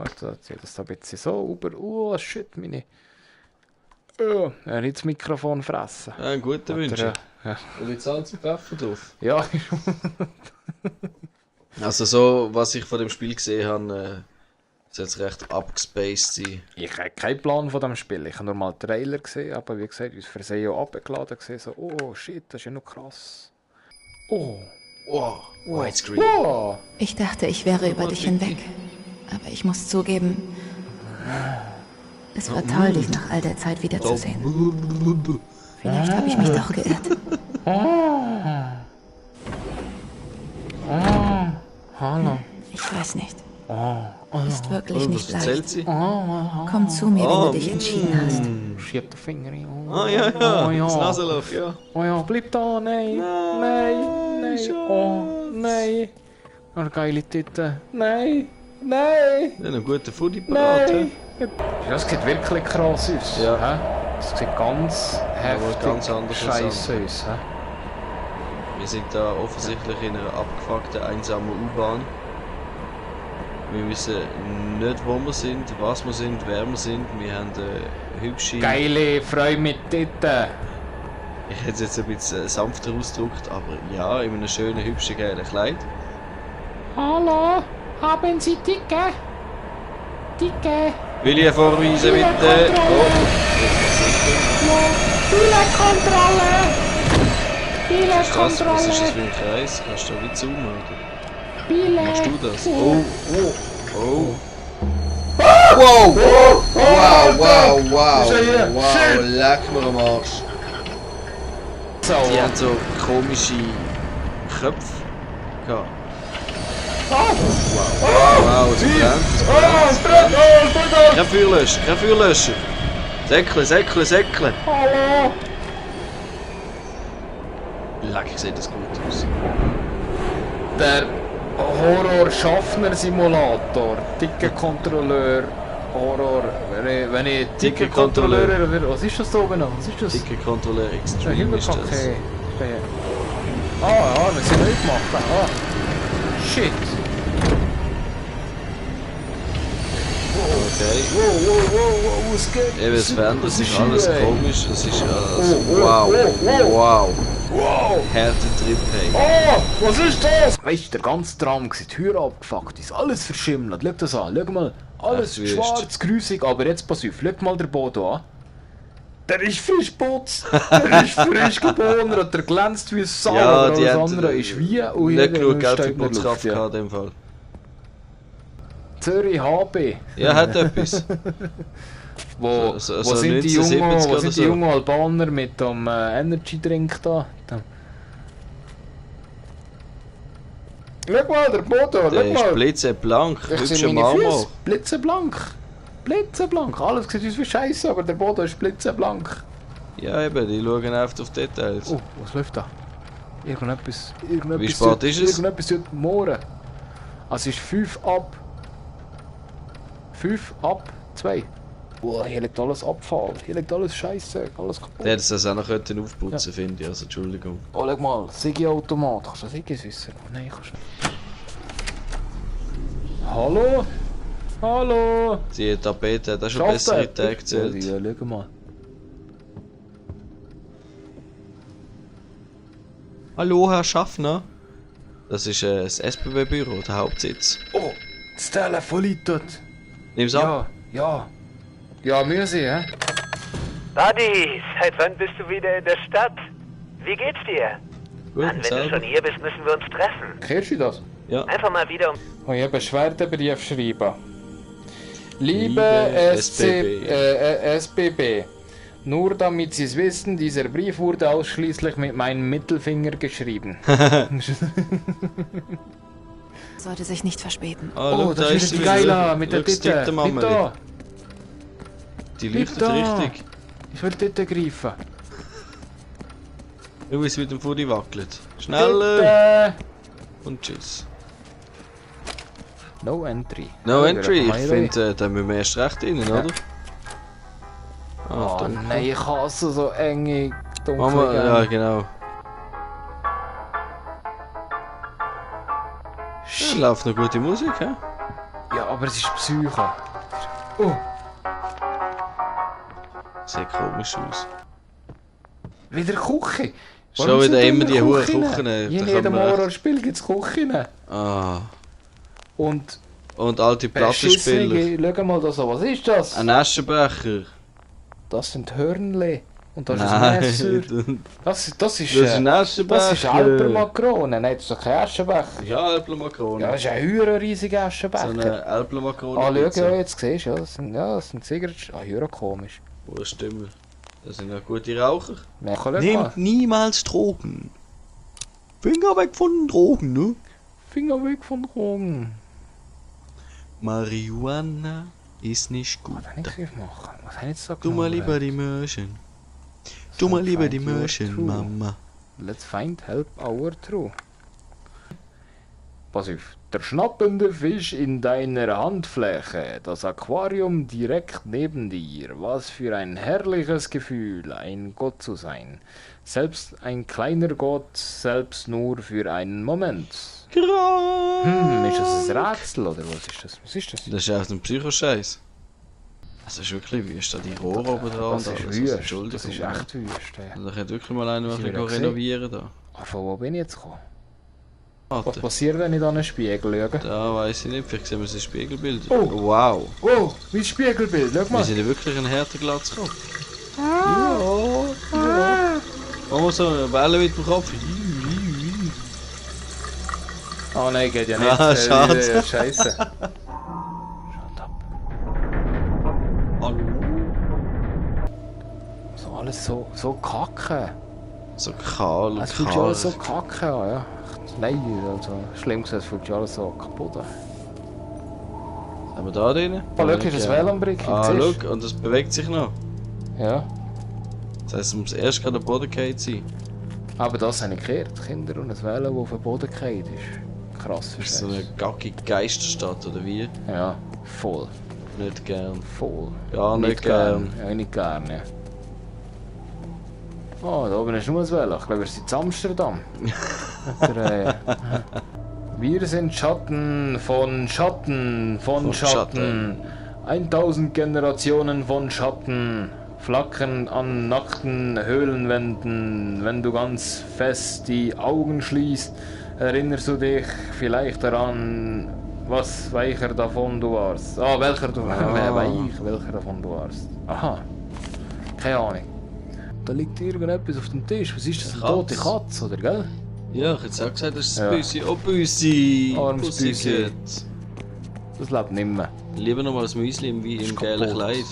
Warte, ich das da ein bisschen sauber. Oh, shit, meine... Oh, nicht das Mikrofon fressen. Ja, ein guter Wunsch. Ja. Und jetzt Salz und Pfeffer drauf. Ja, Also so, was ich von dem Spiel gesehen habe, soll es recht abgespaced sein. ich habe keinen Plan von dem Spiel. Ich habe nur mal den Trailer gesehen, aber wie gesagt, ich habe Versehen abgeladen gesehen. So, oh shit, das ist ja noch krass. Oh. Wow, Widescreen. Oh. Ich dachte, ich wäre über dich hinweg. Aber ich muss zugeben, es war toll, dich nach all der Zeit wiederzusehen. Vielleicht habe ich mich doch geirrt. Hallo. Ich weiß nicht. Ist wirklich Was nicht erzählt leicht. sie? Komm zu mir, wenn du dich entschieden hast. Schieb den Finger rein. Ah ja, ja, Oh, ja. das Nasenloch, ja. Oh ja, bleib da, nein. Nein. Oh, nein. Eine geile Tüte. Nein. Ja, einen guten Foodie parat, hä? Nein. Das sieht wirklich krass aus. Ja. Hä? Das sieht ganz heftig ganz anders scheiße aus. Hä? Wir sind da offensichtlich in einer abgefuckten, einsamen U-Bahn. Wir wissen nicht, wo wir sind, was wir sind, wer wir sind. Wir haben eine hübsche... Geile Frau mit Tüte. Ich hätte es jetzt ein bisschen sanfter ausgedrückt, aber ja, in einem schönen, hübschen, geilen Kleid. Hallo, haben Sie Ticket? Ticket? Willi vorweisen bitte! Oh, Billetkontrolle! was ist das Billetkontrolle! für ein Kreis? Kannst du da wie zoomen, oder? Billett! Machst du das? Oh! Wow! Wow! Leck mir am Arsch! So. Die haben so komische Köpfe gehabt. Wow, es brennt! Kein Feuerlöscher! Säckle! Hallo! Leck, sieht das gut aus. Der Horror-Schaffner-Simulator, Ticketkontrolleur, Horror, wenn ich Ticketkontrolleur wäre, was ist das da oben noch? Was ist das? Ticketkontrolleur Der Extreme ist das. Himmelkacke. Ah, wir sind neu gemacht. Ah. Shit. Okay. Wow, was geht? Eben, es verändert Was sich ist alles hier, ey? komisch. Es ist wow. Wow. Härtetrip, hey. Oh, was ist das? Weißt du, der ganze Tram war die Tür abgefuckt, ist alles verschimmelt. Schau das an, schau mal. Alles Ach, wüst. schwarz, grusig, aber jetzt pass auf, schau mal den Boden an. Der ist frisch putzt, der ist frisch geboren und der glänzt wie Sau, Ja, aber die alles haben andere ist wie und nicht genug Geld für steht in der Putzkraft Luft, gehabt in dem Fall. Zürich HB. Ja, hat etwas. Wo, So wo sind die 1970 jungen, wo oder sind die so. jungen Albaner mit dem Energy Drink da? Schau mal, der Boden, Der schau ist mal. blitzeblank, Ich hübscher sehe meine Marmor. Füße, blitzeblank. Blitzeblank, alles sieht aus wie Scheiße, aber der Boden ist blitzeblank. Ja, eben, die schauen einfach auf Details. Oh, was läuft da? Irgendetwas Wie spät ist es? Irgendetwas heute Morgen. Also es ist 5 ab 2. Boah, hier liegt alles Abfall, hier liegt alles Scheiße, alles kaputt. Der hätte das auch noch aufputzen können, finde ich, also Entschuldigung. Oh, schau mal, Sigi-Automat. Kannst du Sigis wissen? Oh, nein, kannst du nicht. Hallo? Hallo? Die Tapete hat auch schon Schafft er? bessere Tage gezählt. Ja, schau mal. Hallo, Herr Schaffner. Das ist das SBB-Büro, der Hauptsitz. Oh, das Telefon liegt dort. Nimm's ab. Ja. Ja, wir sehen, hä? Buddy, seit wann bist du wieder in der Stadt? Wie geht's dir? Gut, Mann, wenn du selber. schon hier bist, müssen wir uns treffen. Kennst du das? Ja. Einfach mal wieder um... Oh, ich habe einen Beschwerdebrief schreiben. Liebe SBB. SBB, nur damit Sie es wissen, dieser Brief wurde ausschließlich mit meinem Mittelfinger geschrieben. Sollte sich nicht verspäten. Oh, da ist die Geila mit der Schau, das Titte. Titte, Bleib Mama. da. Die Bleib leuchtet da. richtig. Ich will Titte greifen. Schau, wie es mit dem Fudi wackelt. Schneller! Titte. Und tschüss. No entry. No Ja, entry, wir ich haben finde, da müssen wir erst recht rein, oder? Oh dunkel. nein, ich hasse so enge, dunkle Mama, ja Gänge. genau. Ja, läuft noch gute Musik, hä? Ja, aber Aber es ist Psycho. Oh, Sieht komisch aus. wieder Küche. Schon wieder immer die hohen Küchen. Küchen. Da In kann jedem man echt- Horrorspiel gibt es Küchen. Ah. Und Und alte Plattenspieler. beschissene, schau mal da so, was ist das? Ein Aschenbecher. Das sind Hörnle. Und das ist ein Messer. Das ist Das ist ein Aschenbecher. das ist Alpermakrone. Nein, das ist doch kein Aschenbecher. Ja, Äpfelmakrone. Ja, das ist ein höherer riesiger So Aschenbecher. eine Äpfelmakrone. Ah, schau, ja, jetzt siehst du, ja, das sind Zigaretten. Ah, höher komisch. Oh, stimmt. Das sind ja gute Raucher. Ja, schau mal. Nehmt niemals Drogen. Finger weg von den Drogen, ne? Finger weg von Drogen. Marihuana ist nicht gut. Was kann ich jetzt machen? Was habe ich jetzt da Tu mal lieber die Möhrchen. Tu mal lieber die Find your Möhrchen, true. Mama. Let's find help our true. Pass auf. Der schnappende Fisch in deiner Handfläche. Das Aquarium direkt neben dir. Was für ein herrliches Gefühl, ein Gott zu sein. Selbst ein kleiner Gott, selbst nur für einen Moment. Ist das ein Rätsel oder was ist das? Was ist das? Das ist echt ein Psychoscheiß. Das ist wirklich wüst, da die Rohre oben dran. Das da, ist also, wüst. Entschuldigung. Das ist echt wüst. Ja. Da könnte wirklich mal einer Das ein wird bisschen ja renovieren da. Ah, von wo bin ich jetzt gekommen? Was Warte, passiert, wenn ich da einen Spiegel schaue? da weiss ich nicht, vielleicht sehen wir das Spiegelbild. Oh. Wow. Oh, mein Spiegelbild, schau Wir mal. sind ja wirklich ein Härteglatz gekommen. Ja. Machen wir so eine Welle mit dem Kopf. Oh nein, geht ja nicht. Ah, schade. Scheiße. Shut up. Hallo. So alles so kacke. So kahl und Es fühlt sich kahl. alles so kacke an, ja. Nein, also schlimm gesagt, es fühlt sich alles so kaputt an. Haben wir da drin? Oh, schau, ist das WLAN-Brick. Ah, schau, und das bewegt sich noch. Ja, Das heisst, es muss erst gerade der Boden gefallen sein. aber das habe ich gehört. Kinder und ein WLAN, das auf den Boden gefallen ist. Krass, Ist so verstehst eine gackige Geisterstadt, oder wie? du? Ja, voll. Nicht gern. Voll. Gar nicht gern. Ja, nicht gern, ja. Oh, da oben ist nur ein WLAN. Ich glaube, wir sind in Amsterdam. Wir sind Schatten von Schatten von Von Schatten. 1000 Generationen von Schatten flackern an nackten Höhlenwänden. Wenn du ganz fest die Augen schließt, erinnerst du dich vielleicht daran, was weicher davon du warst. Ah, welcher davon du warst. Aha. Keine Ahnung. Da liegt irgendetwas auf dem Tisch. Was ist das? Eine tote Katze, oder gell? Ja, ich hätte auch gesagt, das ist Ja. ein Büssi. Oh, Büssi! Armes Pussycat. Das lebt nicht mehr. Lieber noch mal das Müsli im, wie Ist im gelben kaputt. Kleid.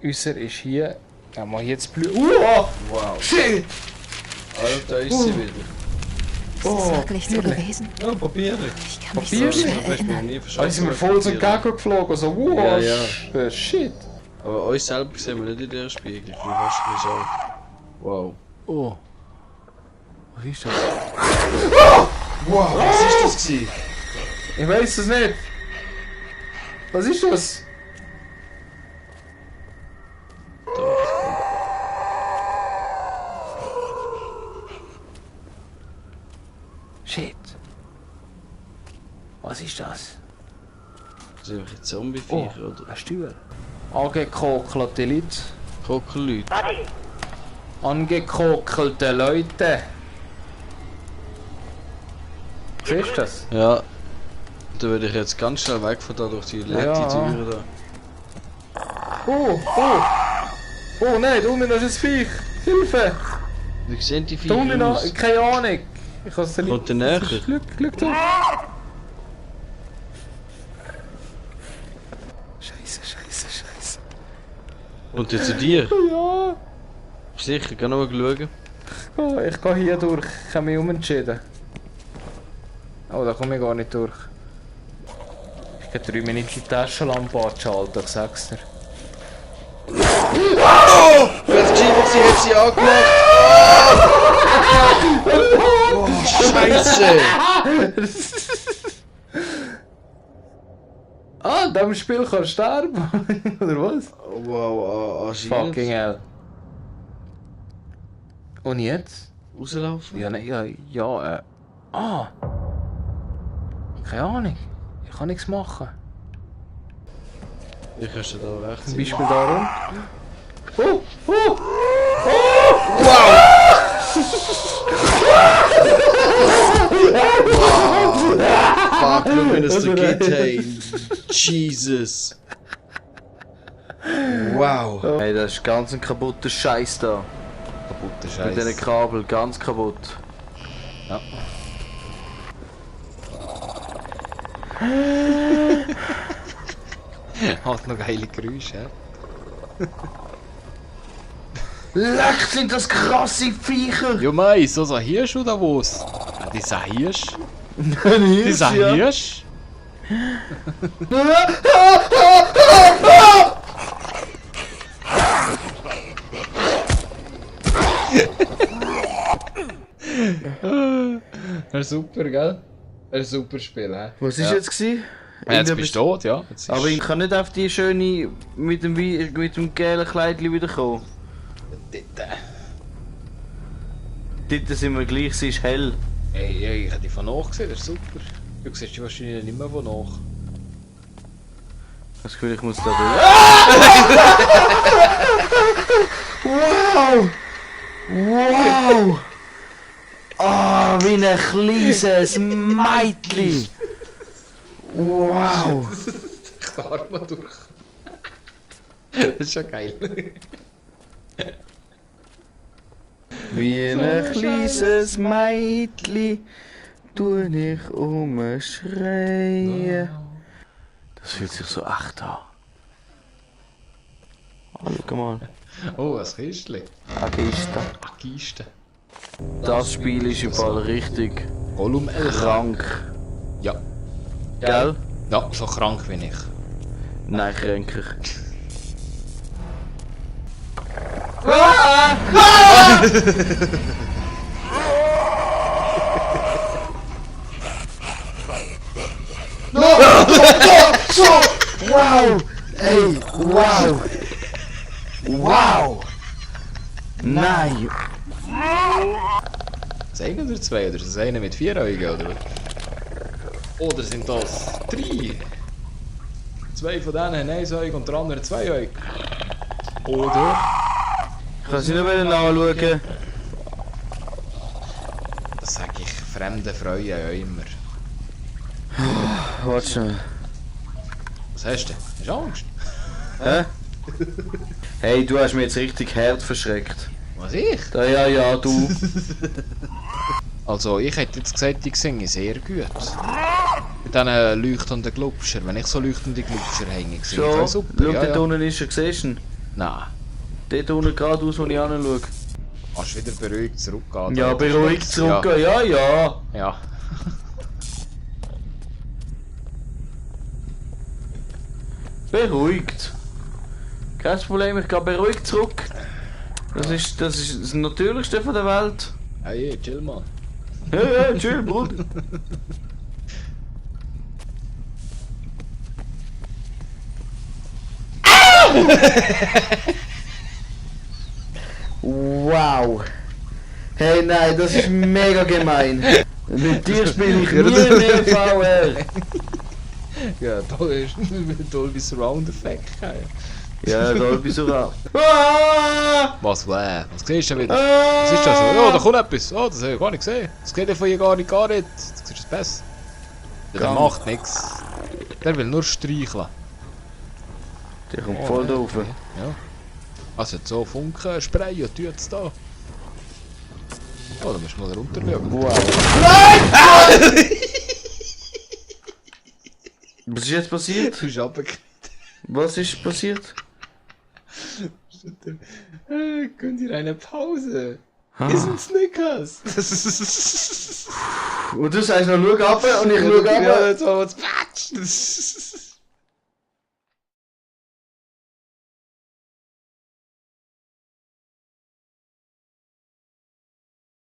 Unser ist hier. Ja, mal jetzt blöd. Wow! Shit! Also, da ist sie wieder. Ist es wirklich so gewesen? Ja, Papiere. Ich kann mich Papier? so Das schwer hast du mir erinnern. nie Da verstanden. sind wir voll so entgegengeflogen. So, wow! Ja, ja. Shit! Aber uns selber sehen wir nicht in der Spiegel. Ich bin fast ein bisschen schade. Wow. Oh. Was ist das? Wow, was ist das gewesen? Ich weiß es nicht. Was ist das? Shit. Was ist das? Das sind einfach Zombie-Viecher, oder? Ein Stuhl. Angekokelte Leute. Kokelleute. Angekokelte Leute. Siehst du das? Ja. Da würde ich jetzt ganz schnell weg von da durch die letzte Ja. Tür da. Oh, oh! Oh nein, da unten ist ein Viech! Hilfe! Wie sehen die Da Viecher unten noch, aus? keine Ahnung! Ich kann es dir Kommt der näher? Glück da! Scheiße. Und jetzt zu dir? Ja! Sicher, geh noch mal schauen. Ich gehe hier durch, ich habe mich umentschieden. Oh, da komme ich gar nicht durch. Ich gehe 3 Minuten die Taschenlampe anschalten, ich sag's dir. Sie hat sie angemacht! Oh, Scheiße! Ah, in diesem Spiel kannst du sterben! Oder was? Wow, anscheinend. Fucking hell. Und jetzt? Rauslaufen? Ja, Ah! Keine Ahnung. Ich kann nichts machen. Ich kannst du da rechts Zum sein. Beispiel darum. Oh! Oh! Fuck, schau, wenn es da geht, hey. Jesus. Wow. Hey, das ist ganz ein kaputter Scheiß da. Kaputter Mit diesen Scheiß. Kabel, ganz kaputt. Ja. Hat noch geile Geräusche, hä? Leck, sind das krasse Viecher! Jo, mei, so ein Hirsch oder was? Ja, dieser Hirsch? Dieser Dieser Hirsch? Das ist super, gell? Das ist ein super Spiel, hä? Was ist jetzt gewesen? Ja, jetzt bist du tot, ja. Jetzt ist- Aber ich kann nicht auf die schöne mit dem gelben Kleidchen wiederkommen. Dort sind wir gleich, sie ist hell. Ey, ich hätte die von nach gesehen, das ist super. Du siehst die wahrscheinlich nicht mehr von nach. Das Gefühl, ich muss da durch. Wow! Wow! Ah, wie ein kleines Mädchen! Wow! Ich arm mal durch. Das ist ja geil. Wie ein kleines Mädchen tu ich umschreien. Das fühlt sich so echt an. Oh, schau mal. Oh, ein Kistchen. Agista. Eine Kiste. Das Spiel ist im Fall richtig Gollum krank. Ja. Gell? Ja, so krank wie ich. Nein, kränker. Wow! Ey, wow! Wow! Nein! Das eine oder zwei? Oder ist das eine mit 4 Augen? Oder? Oder sind das 3? 2 von denen haben 1 Auge und der andere 2 Augen. Oder? Ich kann sie nicht mehr anschauen. Das sage ich fremden Frauen ja immer. Warte schnell. Was hast du? Hast du Angst? Hä? Hey, du hast mich jetzt richtig hart verschreckt. Was ich? Ja, du. Also ich hätte jetzt gesagt, die singen sehr gut. Mit diesen leuchtenden Glubscher. Wenn ich so leuchtende Glubscher hänge, singe ich Schon? auch super. Schau, Ja, dort ja. unten ist er, siehst du ihn? Nein. Dort unten geradeaus, wo ich anschaue. Kannst du wieder beruhigt zurückgehen. Ja, beruhigt zurückgehen, ja. Ja. Beruhigt. Kein Problem, ich gehe beruhigt zurück. Das ist das Natürlichste von der Welt. Hey, chill mal. Ja, chill, Bruder. Wow. Hey, nein, das ist mega gemein. Mit dir spiele ich nie mehr VR. Ja, da ist Dolby Surround Effekt. Ja, Dolby Surround. Ah! Was siehst du wieder? Was ist das? Oh, da kommt etwas. Oh, das habe ich gar nicht gesehen. Das geht ja von hier gar nicht. Du siehst das besser. Ja, der macht nichts. Der will nur streicheln. Der kommt voll drauf. Ja. Also jetzt so Funken sprayen und tut es da. Oh, da musst du mal runter schauen. Wow. Was ist jetzt passiert? Du bist runtergefallen. Was ist passiert? Könnt ihr eine Pause? Ist Snickers? Und du sagst noch, schau ab und ich schau ab. Ja, jetzt haben wir das Patsch.